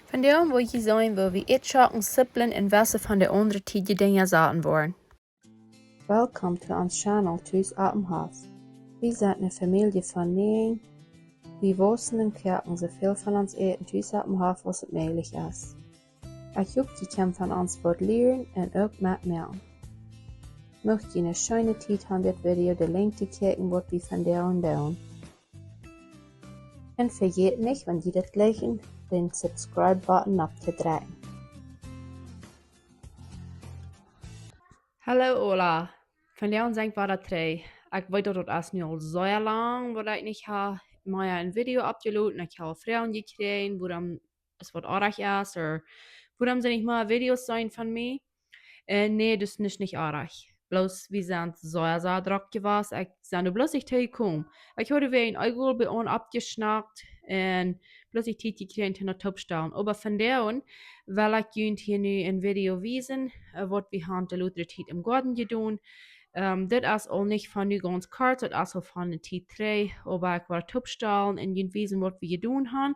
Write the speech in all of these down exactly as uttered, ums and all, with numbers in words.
Vondoag woa jie seenen, woo wie Ieedschocken, Sipplen un waut von de aundre Tiet Dinja saten woaren. Welcome to ons channel, Tus oppem Hoff. Wie sent eene Famielje von näajen. Wie wausen un koaken soo väl von ons Äten tus oppem Hoff aus et mäajlich es. Ekj hop, jie kjennen von ons waut lieren un uk metmoaken. Mucht jie eene scheene Tiet haben, dit Video de Lenjd to kjikjen, waut wie vondoag doonen. Un vejät nich, wan jie dit liken, dän Subscribe-Button opptodrekjen. Hallo aula. Vondoag sie wie wada trigj. Ekj weet daut, daut es nu aul soo lang, daut ekj nich hab mea een Video oppjeloden. Ekj hab Froagen jekjräajen, wuarom es waut oajch es, ooda wuarom see nich mea Videos seenen von mie. Äh, nä, daut es nich, nich oajch. Bloos, wie sent soo, soo drock jewast. Ekj sie nu bloos nich tojekomen. Ekj haud wäajen Eagle bie ons oppjeschnackt un bloos nich Tiet jekjräajen toom toopstalen. Oba vondoag well ekj junt hia nu een Video wiesen, äh, waut wie haben de latste Tiet em Goaden jedonen. Ähm, dit es aul nich von nu gaunz kort, daut es aul von eene Tiet trigj, oba ekj woa toopstalen un junt wiesen, waut wie jedonen haben.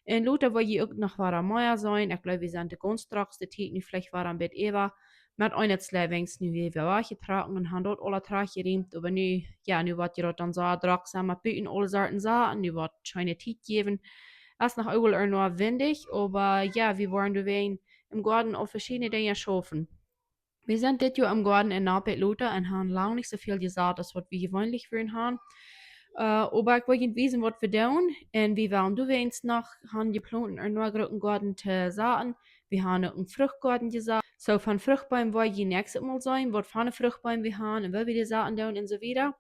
Un lota woa jie uk noch wada mea seenen. Ekj jleew, wie sent de gaunz drockste Tiet nu veleicht wada een bät äwa met Eenheitslevings, nu wie wada wajchjetrocken un haben daut aula trajchtjerieemt, oba nu, jo, nu woat je daut dan soo drock sennen, met buten aule Sorten Sachen, nu woat scheene Tiet jäwen. Es noch äwent noch windich, oba jo, wie woaren doawäajen em Goaden aul veschiedne Dinja schaufen. Wie sent dit Joa em Goaden een bät lota un haben lang nich soo väl jesat aus waut wie jeweenlich wudden haben. Äh, oba ekj well junt wiesen, waut wie doonen. Un wie wellen doawäajen noch haben jeplont, een grooten Goaden to saten. Wie haben uk een Fruchtgoaden jesat. Soo, von Fruchtbeem woa jie näakjstet Mol seenen, waut von Fruchtbeem wie haben un woo wie dee saten doonen un soo wieda.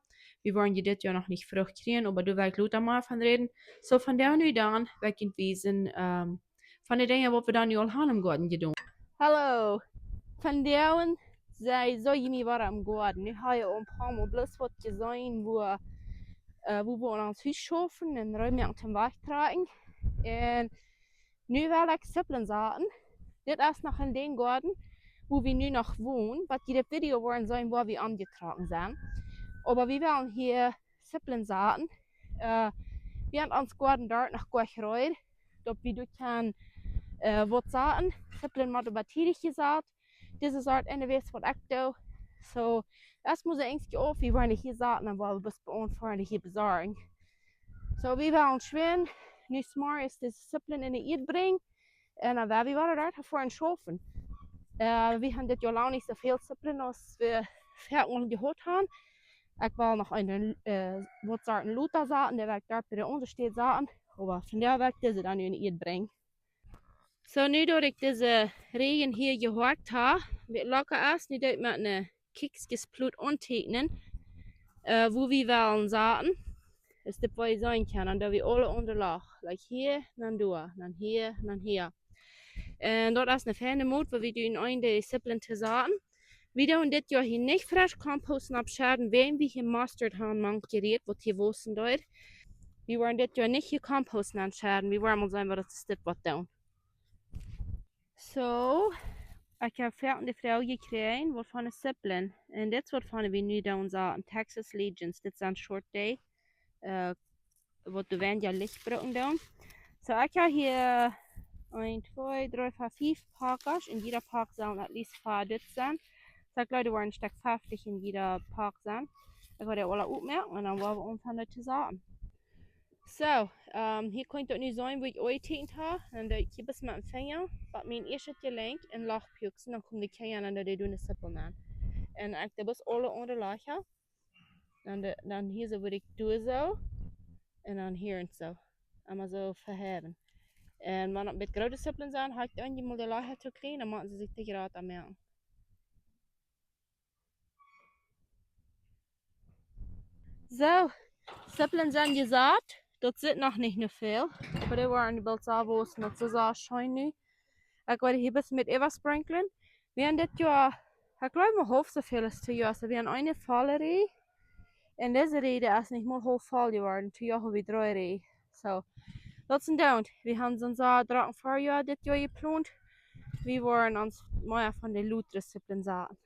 Wie woaren je dit Joa noch nich Frucht kjrieen, oba doa well ekj lota mea von räden. Soo, vondoag nu dan, well ekj junt wiesen, ähm, von de Dinja, waut wie dan nu aul haben em Goaden jedonen. Hallo, vondoag sie, sie jie mie wada em Goaden. Nu hab jie aul een poa Mol bloos waut jeseenen, woo, äh, woo wie aun ons Hus schaufen un rom moaken toom wajchtrakjen. Un nu well ekj Sipplen saten. Dit es noch en dän Goaden, wua wie nu noch wonen, waut jie dit Video woaren seenen, wua wie aunjetrocken sent. Oba wie wellen hia Sipplen saten. Äh, wie haben ons Goaden doa noch goa jereed, daut wie doa kjennen, äh, waut saten. Sipplen motten oba tiedich jesat. Dit es aul een Wajch waut ekj doo. Soo, daut mott eejentlich auf, wie woaren hia saten, dan woa wie bloos bie ons hia besorjen. Soo, wie wellen schwind nu zemorjes de Sipplen enne Ieed brinjen. Un dan woa wie wada doa fa schaufen. Äh, wie haben dit Joa lang nich soo väl Sipplen aus wie verhäa jehaut haben. Ekj well noch een, äh, waut Sorten lota saten, dee well ekj doa bie de aundre Städ saten. Oba vondoag well ekj dise dan nu enne Ieed brinjen. Soo, nu daut ekj dise Rieej hia jehoakt hab, waut locker es, nu doo ekj met eene Kjikjsplot aunteekjnen, äh, wua wie wellen saten. Es dit, wua jie seenen kjennen, dan doo wie aule aundre Lach. Like hia, dan doa, dan hia, dan hia. Un daut es eene feine Moot, wua wie doonen de Sipplen to saten. Wie doonen dit Joa hia nich fresch Kompost oppschedden, wäajen wie hia Mustard haben mank jerieet, waut hia wausen deed. Wie woaren dit Joa nich hia Kompost oppschedden, wie woaren mol seenen, waut daut es, dit waut doonen. Soo, ekj hab väl de Froag jekjräajen, waut von de Sipplen. Un dit es waut von wie nu doonen saten, Texas Legends, dit sent short day. Äh, waut de Wand jo licht brucken doonen. Soo, ekj hab hia een, twee, dree, veea, fief Packasch. En jieda Pack sellen at least veea dit sennen. Soo, ekj jleew, doa woaren een Stekj feftich en jieda Pack sennen. Ekj woa dee aule opmoaken un dan woa wie aunfangen to saten. Soo, ähm, hia kaun jie daut nu seenen, wua ekj aunjeteekjent hab. Dan doo ekj hia bloos met dän Finja, waut mien ieeschtet Jelenkj en Loch puksen, dan komen de Kjinja aun, dan doo dee doa ne Sippel aun. Un ekj doo bloos aule aundre Lach. Dan de, dan hia soo wudd ekj doonen soo. Un dan hia un soo. Emma soo vehäwen. Un wan et met groote Sipplen sent, hab ekj dan jemol de Lach to kjrieen, dan motten see sikj de Jrat aunmoaken. Soo, Sipplen sent jesat. Daut sitt noch nich no väl. Oba dee woaren boolt soo wausen, daut see soo scheen nu. Ekj woa hia bloos met äwa sprinklen. Wie haben dit Joa, ekj jleew, mau haulf soo väl aus twee Joa. Soo, wie haben eene volle Rieej. Un dise Rieej es nich mol haulf voll jeworden. Twee Joa hab wie dree Rieej. Soo, daut es een Doonen. Wie haben soon soo drocken Farjoa dit Joa jeplont. Wie woaren ons mea von de lotre Sipplen saten.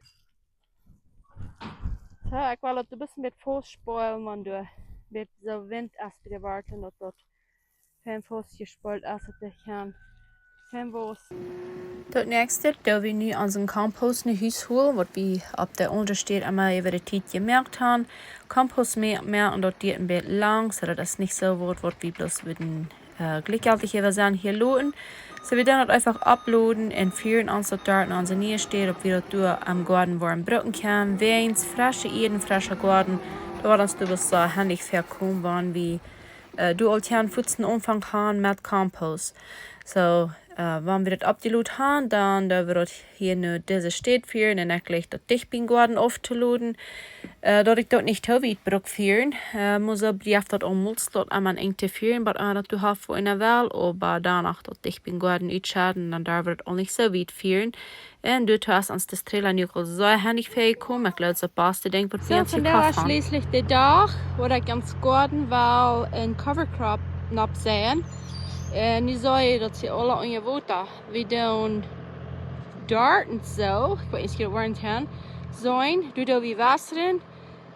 Soo, ekj well daut een bät met Fauss spolen, wan doa een bät soo Wint es bie de Wartlen, daut daut fein faustjespolt es, daut dee kjennen, Daut näakjste, daut wie nu onsen Kompost no Hus holen, waut wie opp de aundre Städ emma äwa de Tiet jemoakt han. Kompost moaken, daut diet een bät lang, soo daut es nich soo waut, waut wie bloos wudden, äh, jlikjjeltich äwa sennen hia loten. Soo, wie doonen daut eefach opploden un fieren ons daut doa no onse niee Städ, daut wie daut doa aum Goaden woaren brucken kjennen. Wäajens fresche Ieed, frescha Goaden, daut woat ons doa soo hendich väakomen, wan wie, äh, doa aul kjennen fuaz aunfangen han met Kompost. Soo, äh, wan wie daut oppjelot han, dan doo wie daut hia no dise Städ fieren un ekj jlikj daut dicht biem Goaden aufjeleet. Äh, daut ekj daut nich too wiet bruk fieren. Äh, mau soo blift daut aulmols daut aun een Enj to fieren, waut aun daut du hast fa eene Well, oba doano daut dicht biem Goaden utschedden, dan darf daut aul nich soo wiet fieren. Un doa hast ons de Trailer nu aul soo hendich väakomen. Ekj jleew, daut es daut baste Dinkj, waut wie Soo, ons vondoag jekofft es han. Schlieslich de Dach, wua ekj ons Goaden well een Cover Crop nopp seien. Un nu soo, daut see aule aun je Wota. Wie doonen doa un soo, ekj weet nich, wua wie han, soo, doa doo wie wausren.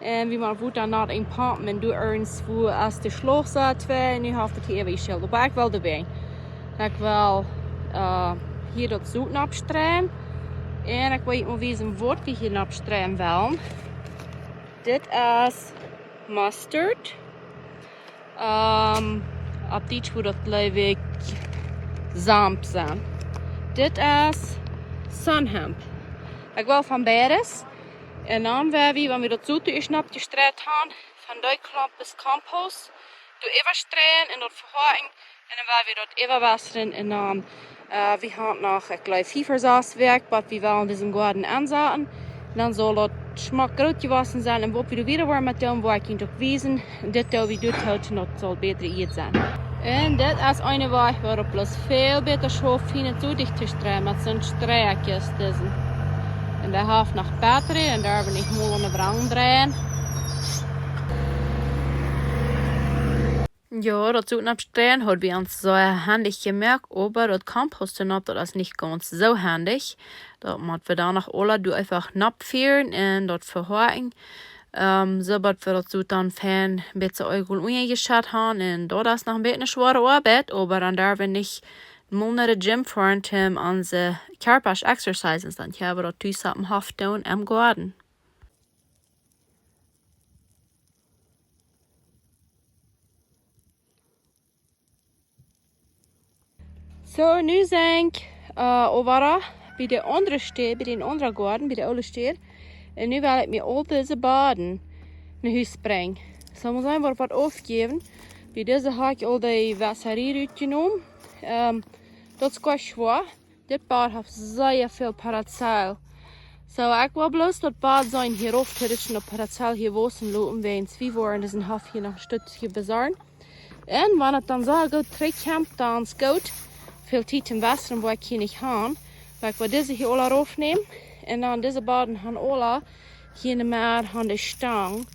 Un wie motten Wota no een Pomp, un doa irjens wua es de Schlauch soo twee, nu haft et hia wie schild. Oba ekj well doabie. Ekj well, äh, hia daut Sot nopp streien. Un ekj well junt wiesen, waut wie hia nopp streien wellen. Dit es mustard. Ähm, opp Dietsch wudd daut, jleew ekj, Samp sennen. Dit es Sunhemp. Ekj well von beides. Un dan woa wie, wan wie daut Sot ieescht nopp jestreit han, von dee Klompen Kompost doa äwa streien un daut vehoaken. Un dan woa wie daut äwa wausren un dan, äh, wie han noch, ekj jleew, fief ooda sas Wäakj, waut wie wellen disen Goaden aunsaten. Un dan saul daut schmock groot jewossen sennen. Un waut wie doa wieda woaren met doonen, woa ekj junt uk wiesen. Un dit doo wie doa toom, daut saul bätre Ieed sennen. Un dit es eene Wajch, wua daut bloos väl bäta schauft, fienen Sot dicht to streien met soon Sträakjes, disen. Un dee haft noch bätre, un doa woa wie nich mol aun de Wrang dreien. Jo, daut Sot nopp streien haud wie ons soo hendich jemoakt, oba daut Kompost nopp, daut es nich gaunz soo hendich. Daut mott wie dan noch aula doa eefach nopp fieren un daut vehoaken. Ähm, soo daut wie daut Sot dan fein een bät Oajel unjajeschett han. Un daut es noch een bät eene schwoare Oabeit, oba dan darf wie nich mol no de Gym foaren, om onse Kjarpasch exercisen, dan kjenn wie daut tus oppem Hoff doonen em Goaden. Soo, nu sent ekj, äh, aul wada bie de aundre Städ, bie dän aundren Goaden, bie de oole Städ. Un nu well ekj mie aul dise Boden no Hus brinjen. Soo, mott sennen, woat waut aufjejäft. Bie dise haud ekj aul de Wasserie utjenomen. Ähm, daut es goa schwoa. Dit Bad haft sea väl Parasoll. Soo, ekj well bloos daut Bad sennen hia rauf to ritschen, daut Parasoll hia wausen loten, wäajens wie woaren disen Hoff hia noch een Stekj besorjen. Un wan et dan soo goot trigjkjemt, dan es goot. Väl Tiet toom Wausren woa ekj hia nich han. Oba ekj well dise hia aula raufnämen. Un dan dise Boden han aula hia enne Merr han de Stang.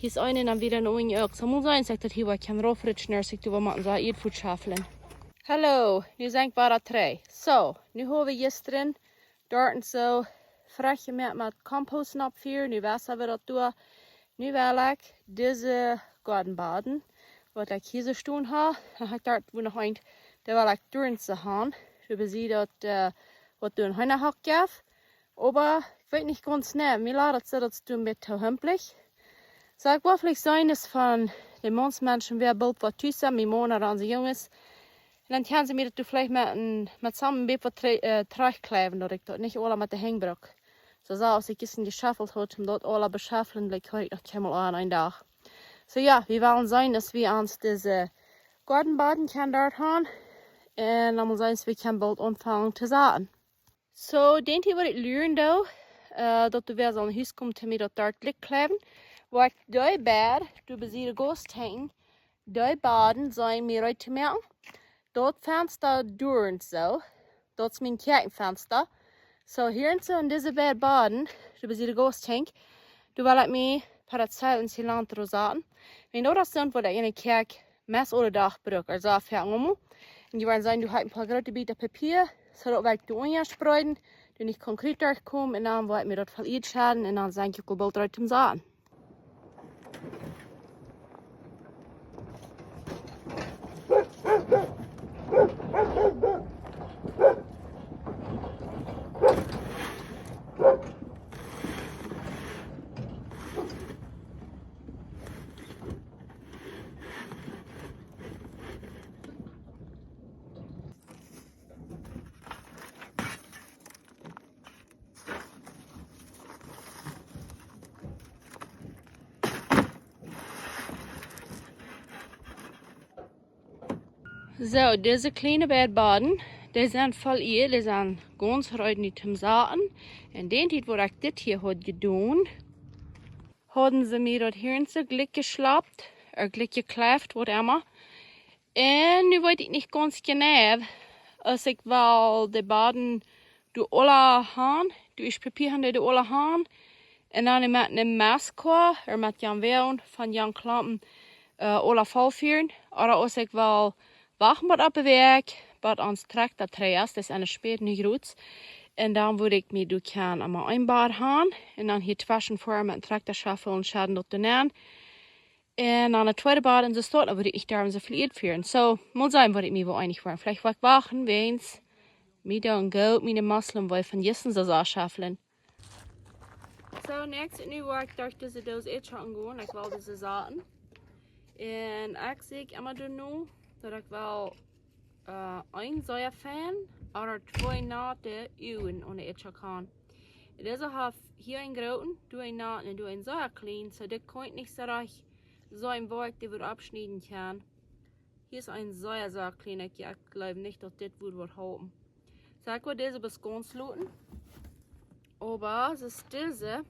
Hia es eene un dan wada eene unja uk. Soo mott sennen, sajcht daut hia, wua ekj kaun raufritschen, aus ekj doa waut moaken saul, Ieed fuat schauflen. Hallo, nu sent ekj wada trigj. Soo, nu ha wie jistren doa un soo fresche Mäa met Kompost nopp fieren, nu wausen wie daut doa. Nu well ekj dise Goadenboden, waut ekj hia soo stonen ha, dan ha ekj doa wua noch eent, dee well ekj doa un soo han. Doa besied daut, äh, waut doa een Heenahock jeft. Oba ekj weet nich gaunz nä, mie lat daut soo, daut es doa een bät too hemplich. Soo, ekj well veleicht seenen, es von de Maunsmenschen wäa boolt waut tus sent, mien Maun ooda onse Junges. Un dan kjennen see mie daut veleicht met een, met soon bät waut tre-, äh, trigjkjleewen, daut ekj daut nich aula met de Henj bruk. Soo, soo aus ekj jistren jeschaufelt haud, om daut aula to beschauflen, like, haud ekj noch kjeenmol aun een Dach. Soo jo, wie wellen seenen, aus wie ons dise Goadenboden kjennen doa han. Un dan mott sennen, aus wie kjennen boolt aunfangen to saten. Soo, dän Tiet waut ekj luren doo, äh, daut doa wäa saul no Hus komen, toom mie daut doa jlikj kjleewen. Woa ekj dee beid, doa besied de Gaustank, dee Boden sennen mie reed to moaken. Daut Fensta doa un soo, daut es mien Kjäakjenfensta. Soo, hia un soo en dise beid Boden, doa besied de Gaustank, doa well ekj mie Parasoll un Cilantro saten. Wan daut es dan, waut ekj enne Kjäakj meist aule Dach bruk, also väa Ummel. Un jie woaren seenen, doa ha ekj een poa groote Bieta Papia, soo daut woa ekj doa unja spreeden, doa nich Konkret derchkomen, un dan woa ekj mie daut väl Ieed schedden, un dan sie ekj uk aul boolt reed toom saten. Soo, dise kjliene beid Baden, dee sent voll Ieed, dee sent gaunz reed nu toom saten. Un dän Tiet, wua ekj dit hia haud jedonen, hauden see mie daut hia soo jlikj jeschlopt, ooda jlikj jekjleft, waut emma. Un nu weet ekj nich gaunz jeneiw, aus ekj well de Baden doa aula han, doa es Papia han, dee doa aula han. Un dan met een Messkorf, ooda met jan Wäagen von jan Klompen, äh, aula voll fieren. Ooda aus ekj well wachten bat opp de Wäakj, bat ons Trakta trigj es, daut es enne Späd nich groot. Un dan wudd ekj mie doa kjennen emma een Bad han. Un dan hia tweschen foaren met een Traktaschaufel un schedden daut doa nenn. Un dan de tweede Bad un soo stoakj, dan wudd ekj nich doarom soo väl Ieed fieren. Soo, mol seenen, waut ekj mie woa eenich woaren. Veleicht woa ekj wachten, wäajens mie doonen goot miene Musklen, wiels von jistren soo sea schauflen. Soo, next, nu woa ekj derch dise Doos Eadschocken gonen. Ekj well dise saten. Un ekj see emma doano, daut ekj well, äh, een sea fein, ooda twee nate Uagen aun de Eadschock han. Dise haft hia een grooten, doa een naten un doa een sea kjlienen. Soo, dit kaun ekj nich soo rajcht seenen, woo ekj dee wudd aufschnieden kjennen. Hia es een sea, sea kjliena, ekj, ekj jleew nich, daut dit wudd waut halpen. Soo, ekj woa dise bie gaunz loten. Oba, soo es dise,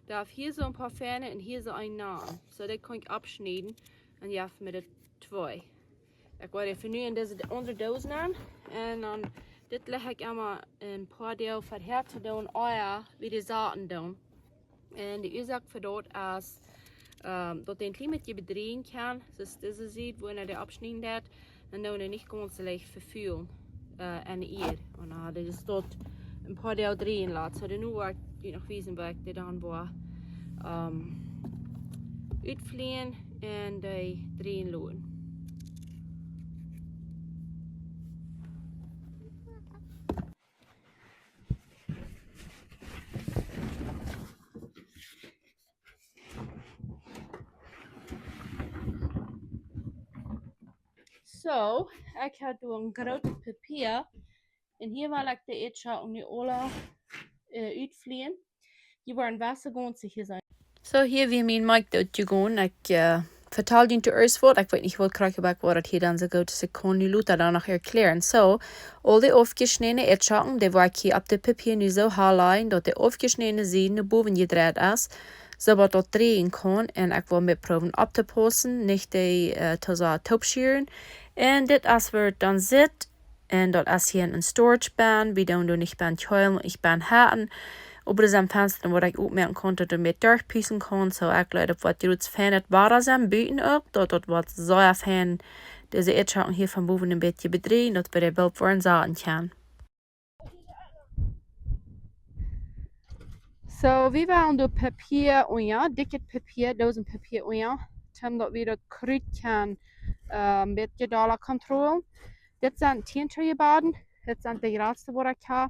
dee haft hia soo een poa feine un hia soo een naten. Soo, dee kaun ekj aufschnieden un jeft mie dee twee. Ekj woa dee fa nu en dise aundre Doos nenn. Un dan, dit leg ekj emma een poa Doag verhäa to doonen, ea wie dee saten doonen. Un de Uasoak fa daut es, ähm, daut dee een kjlien bät bedrieejen kaun. Soo es dise Sied, wua eena dee aufschnieden deit, dan doonen dee nich gaunz soo leicht vefulen, äh, enne Ieed. Un dan ha wie dee doa een poa Doag drieejen loten. Soo, dan nu woa ekj junt noch wiesen, woo ekj dee dan woa, ähm, utflieen un dee drieejen loten. Soo, ekj ha doa een grootet Papia. Un hia well ekj de Eadschocken nu aula, äh, utflieen. Dee woaren wesse gaunz hia sennen. Soo, hia wia mien Mic doot jegonen. Ekj, äh, vetal junt ieescht waut. Ekj weet nich, waut krakjt, oba ekj woa daut hia dan soo goot aus ekj kaun nu lota dan noch erkjlären. Soo, aul dee aufjeschnädne Eadschocken, dee woa ekj hia opp de Papia nu soo hanlajen, daut de aufjeschnädne Sied no bowen jedreit es, soo daut daut drieejen kaun. Un ekj woa mie proowen opptopaussen, nich dee, äh, too sea toopschieren. Un dit es woo et dan sitt. Un daut es hia een Storage Bin, wie doonen doa nich bie kjeelen, nich bie heeten. Oba doa sent Fensta, wua ekj opmoaken kaun, daut et mea derchpusten kaun. Soo, ekj jleew, daut woat jrod fein, daut Wada sennen buten uk, daut daut woat sea fein, dise Eadschocken hia von bowen een bät bedrieejen, daut wie dee boolt woaren saten kjennen. Soo, wie wellen doa Papia unja, dikjet Papia, Doosenpapia unja, toom daut wie daut Krut kjennen, äh, een bät dolla kontrollieren. Dit sent tieen Träabaden, dit sent de jratste, waut ekj ha.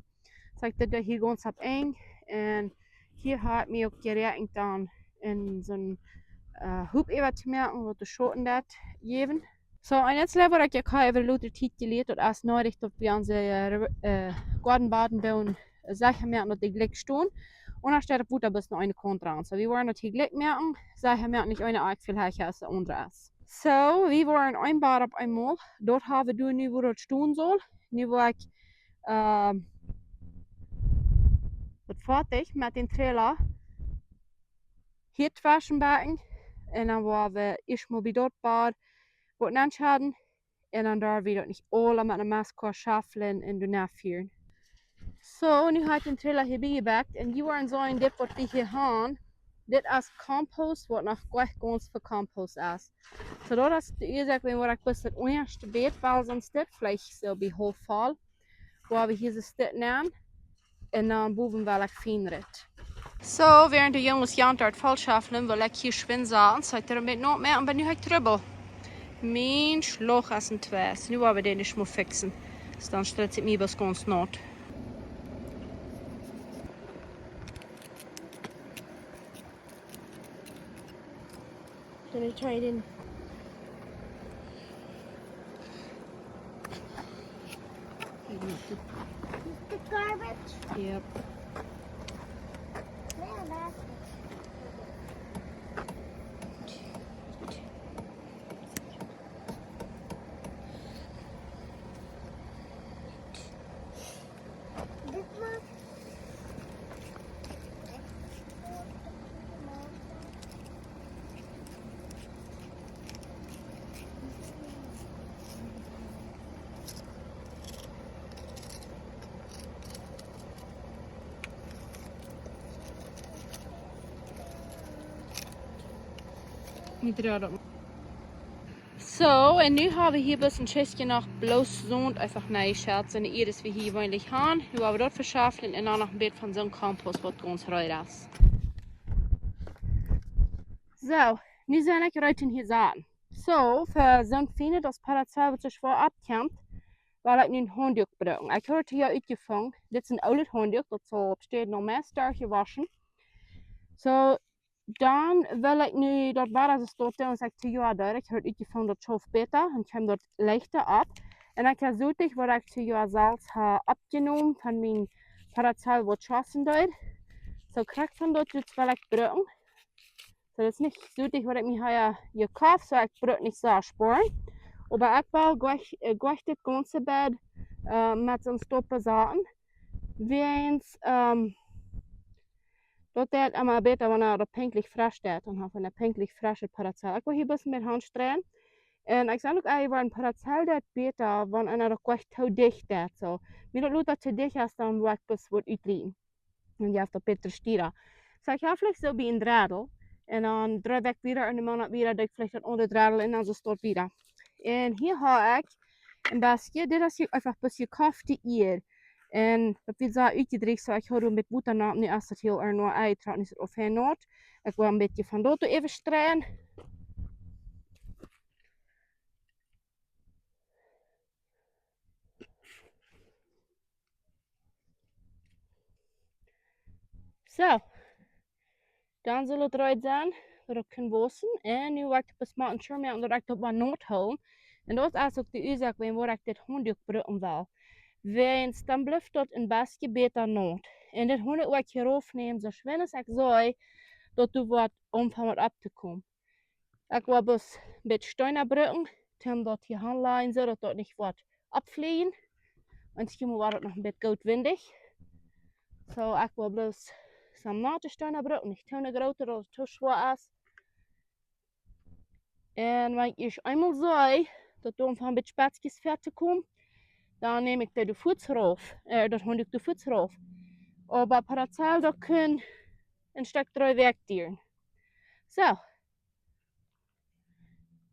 Soo, ekj deed daut hia gaunz opp enj. Un hia ha ekj mie uk jeräakjent dan en soon, äh, Hup äwa to moaken, waut de Schauten daut jäwen. Soo, un nu es daut, waut ekj ha äwa de latste Tiet jelieet, daut es needich, daut wie onse, äh, Goadenbaden doonen, äh, secha moaken, daut dee jlikj stonen. Un dan steit daut Wota bloos no eene Kaunt rannen. Soo, wie woaren daut hia jlikj moaken, secha moaken, nich eene Akj väl hecha aus de aundre es. Soo, wie woaren een Bad opp eemol. Daut ha wie doa nu, wua daut stonen saul. Nu woa ekj, ähm, daut foadich met dän Trailer hia tweschen bäkjen. Un dan woa wie ieescht mol bie daut Bad waut nenschedden. Un dan derw wie daut nich aula met een Messkorf schauflen un doano fieren. Soo, nu ha ekj dän Trailer hia bie jebäkjt. Un jie woaren seenen, dit waut wie hia han, dit es Kompost, waut noch goanich gaunz vekompost es. Soo, daut es de Uasoak, wuarom ekj bloos daut ieeschte Bad, wiels sonst dit veleicht soo bie haulf voll. Woa wie hia soo Stekj nämen. Un dan bowen well ekj fienret. Soo, wäarent de Junges Jan doa voll schauflen, well ekj hia schwind saten, soo ekj doa een bät no, oba nu ha ekj Trubbel. Mien Schlauch es en twee. Nu woa wie dän ieescht mol fixen. Soo, dan steit et mie bie gaunz naut. Gonna try it in. The garbage? Yep. Yeah, that's So, un nu hab wie hia bloos een Kjistje noch bloos Saunt eefach nenjeschett. Soone Ieed aus wie hia jeweenlich han. Nu woa wie daut veschauflen un dan noch een bät von soon Kompost, waut gaunz reed es. So, nu sie ekj reed toom hia saten. So, fa soon Fienet aus Parasoll, waut soo schwoa oppkjemt, well ekj nu een Haundüak brucken. Ekj haud daut hia utjefungen. Dit es een oolet Haundüak, daut es aul opp Städen aul meist derchjewoschen. So, dan well ekj nu daut Wota soo stoten, aus ekj dit Joa deed. Ekj haud utjefungen, daut schauft bäta un kjeem daut leichta opp. Un ekj ha soo dicht, waut ekj dit Joa selfst ha oppjenomen von mien Parasoll, waut schossen deed. So, krakjt von daut, dit well ekj brucken. So, daut es nich soo dicht, waut ekj mie ha jekoft, so ekj bruk nich soo spoaren. Oba ekj well jlikj, äh, jlikj dit gaunze Bad, äh, met soon Stopp besaten. Wäajens, ähm, daut deit emma bäta, wan daut pinkjlich fresch deit, un ha wie een pinkjlich freschet Parasoll. Ekj well hia een bät mea Haunt streien. Un ekj saj uk, ey, wan een Parasoll deit bäta, wan eena daut jlikj too dicht deit, so. Wan daut lota too dicht es, dan woa ekj daut waut utrieten. Un jo, daut bäta stieren. So, ekj ha veleicht soo bie een Dredel. Un dan drei ekj wada un dan mol wada, daut ekj veleicht daut aundre Dredel un dan soo stoot wada. Un hia ha ekj een bät, dit es hia eefach een bät jekofte Ieed. Un daut woat soo utjedrieecht, so ekj haud een bät Wota nenn, nu es daut hia aul noch, ekj trakj nich soo väl naut. Ekj well een bät von daut äwastreien. So. Dan saul daut reed sennen, daut daut kaun wausen. Un nu woa ekj daut bät moaken, sure moaken, daut ekj daut mau naut hoolen. Un daut es uk de Uasoak, wuarom ekj dit Haundüak brucken well. Wäajens dan blift daut een bät bäta naut. Un dit Haundüak woa ekj hia rauf nämen, soo schwind aus ekj see, daut doa waut aunfangt opptokomen. Ekj woa bloos een bät Steena brucken, toom daut hia aunlajen, soo daut daut nich woat oppflieejen. Un hia woat daut noch een bät goot windich. So, ekj woa bloos soone naute Steena brucken, nich too groote, daut daut too schwoa es. Un wan ekj ieescht eemol see, daut doa een bät Spetskjes väakomen, dan näm ekj dee doa fuaz rauf, äh, daut Haundüak doa fuaz rauf. Oba Parasoll, daut kaun een Stekj dree Wäakj dieren. So.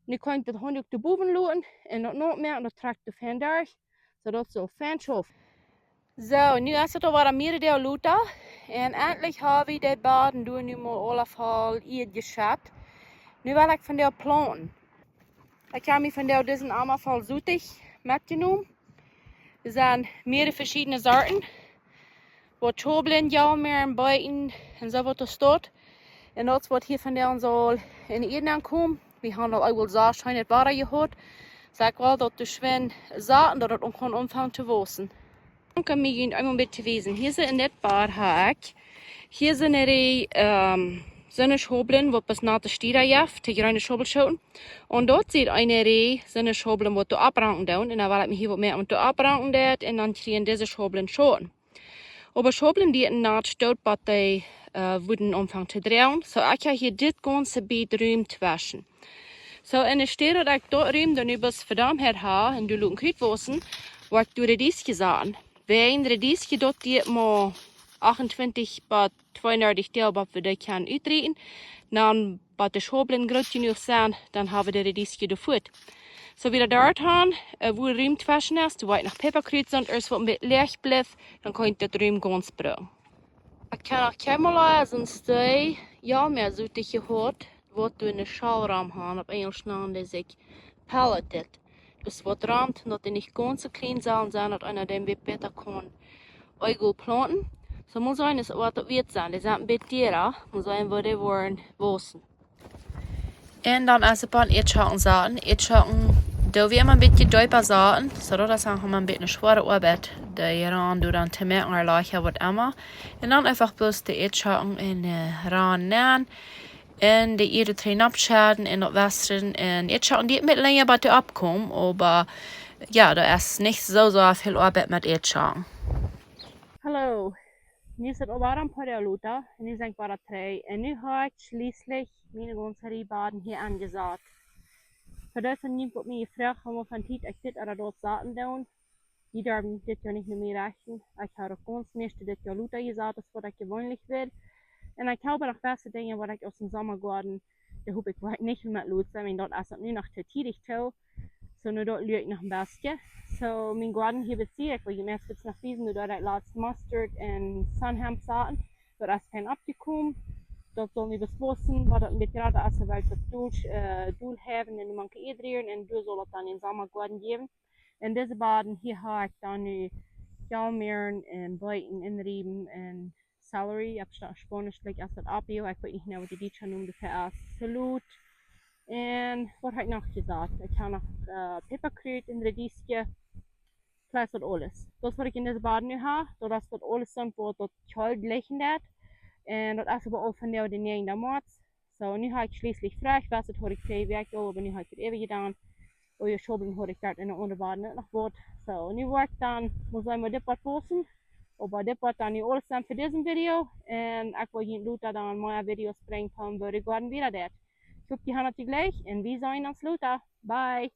Nu kaun ekj daut Haundüak doa bowen loten un daut naut moaken, daut trakjt daut fein derch, soo daut daut soo fein schauft. So, nu es daut aul wada mea Deel lota. Un entlich ha wie de Boden doa nu mol aula voll Ieed jeschett. Nu well ekj vondoag plaunten. Ekj ha mie vondoag disen Ama voll Sotich metjenomen. Doa sent mea veschiedne Sorten. Waut Schoblen, Jalmäaren, Beeten un soo waut doa steit. Un daut es waut hia vondoag saul enne Ieed nenkomen. Wie haben aul eewel soo scheen daut Wota jehaut. Saj ekj well daut doa schwind saten, daut daut uk kaun aunfangen to wausen. Dan kaun ekj junt eemol een bät wiesen. Hia soo en dit Bad ha ekj. Hia sent eene Rieej, ähm, soone Schoblen, waut bloos naute Stiera jeft, de jreene Schobelschooten. Un doa sent eene Rieej soone Schoblen, waut doa oppranken doonen. Un dan well ekj mie hia waut moaken, waut doa oppranken deit. Un dan kjrieen dise Schoblen Schoten. Oba Schoblen, dee en naut stoot, waut dee, äh, wudden aunfangen to droagen. So, ekj ha hia dit gaunze Bät Rum tweschen. So, enne Städ daut ekj daut Rum dan nu bloos fa däm ha, un doa loten Kjrut wausen, woa ekj doa Radiesjes saten. Wäajen Radiesjes, daut diet mau achtuntwintich bat tweeundartich Doag, bat wie dee kjennen utrieten. Dan, bat de Schoblen groot jenuach sent, dan ha wie de Radiesjes doa fuaz. So, wie daut doa han, äh, wua Rum tweschen es, doa woa ekj noch Päpakrut saten, ieescht waut een bät läach blift, dan kaun ekj daut Rum gaunz brucken. Ekj ha noch kjeenmol soo een Stekj Jalmäa Sotich jehaut, waut doa eene Schal rom haft, opp Enjelsch nanen dee sikj pelleted. Daut es waut rom, daut dee nich gaunz soo kjlien sellen sennen, daut eena dee bäta kaun eewel plaunten. So, mol seenen, es waut daut woat sennen. Dee sent een bät diera, mol seenen, woo dee woaren wausen. Un dan es et bie Ieedschocken saten. Ieedschocken doo wie emma een bät deepa saten, soo daut es dan emma een bät eene schwoare Oabeit, dee ran doa dan to moaken, oba lajchta woat emma. Un dan eefach bloos de Ieedschocken en, äh, ran nenn. Un de Ieed trigj oppschedden un daut wotren. Un Ieedschocken dee een bät lenja bat dee oppkomen, oba jo, daut es nich soo, soo väl Oabeit met Ieedschocken. Hallo, nu es et aul wada een poa Doag lota un nu sie ekj wada trigj. Un nu ha ekj schlieslich miene gaunze Rieej Boden hia aunjesat. Fa dee von junt waut mie jefroacht haben, woo väl Tiet ekj dit ooda daut saten doo, dee derwen dit Joa nich no mie rechten. Ekj ha uk gaunz mieeschte dit Joa lota jesat aus waut ekj jeweenlich well. Un ekj ha noch waut Dinja waut ekj aus dän Sommagoaden Dee hop ekj woa ekj nich met lot sennen, wiels daut es daut nu noch too tiedich too. So, nu daut luat ekj noch een bestje. So, mien Goaden hia bie, ekj well junt meist noch wiesen, nu daut ekj latst mustard un sunhemp saten. Daut es fein oppjekomen. Daut saul nu bloos wausen, waut daut een bät jrata es, wiels daut dol, äh, dol haben un mank iedrieren un doa saul daut dan een Sommagoaden jäwen. Un dise Boaden hia hab ekj dan nu Jalmäaren un Beeten un Riewen un celery, opp Spa-, Spaunisch, like, es daut apio, ekj weet nich, waut de dietsche Nomen doafäa es, Selot. Un waut hab ekj noch jesat? Ekj hab noch, äh, Päpakrut un Radiesche. Plus daut aules. Daut es waut ekj en dise Boaden nu hab. Daut es daut aules, waut daut kjold lijen deit. Un daut es oba aul von de näajende Moat. So, nu hab ekj schlieslich frie, wist daut haud ekj twee Wäakj aul, oba nu hab ekj daut äwa jedonen. Oba je schaublen haud ekj daut en de aundre Boaden noch waut. So, nu woa ekj dan, mott ekj mau dit waut posten. Oba dit woat dan nu aules sennen fa dise Video. Un ekj woa junt lota dan mea Videos brinjen von woo de Goaden wieda deit. Ekj hop, jie haben daut jlikj un wie seenen ons lota. Bye.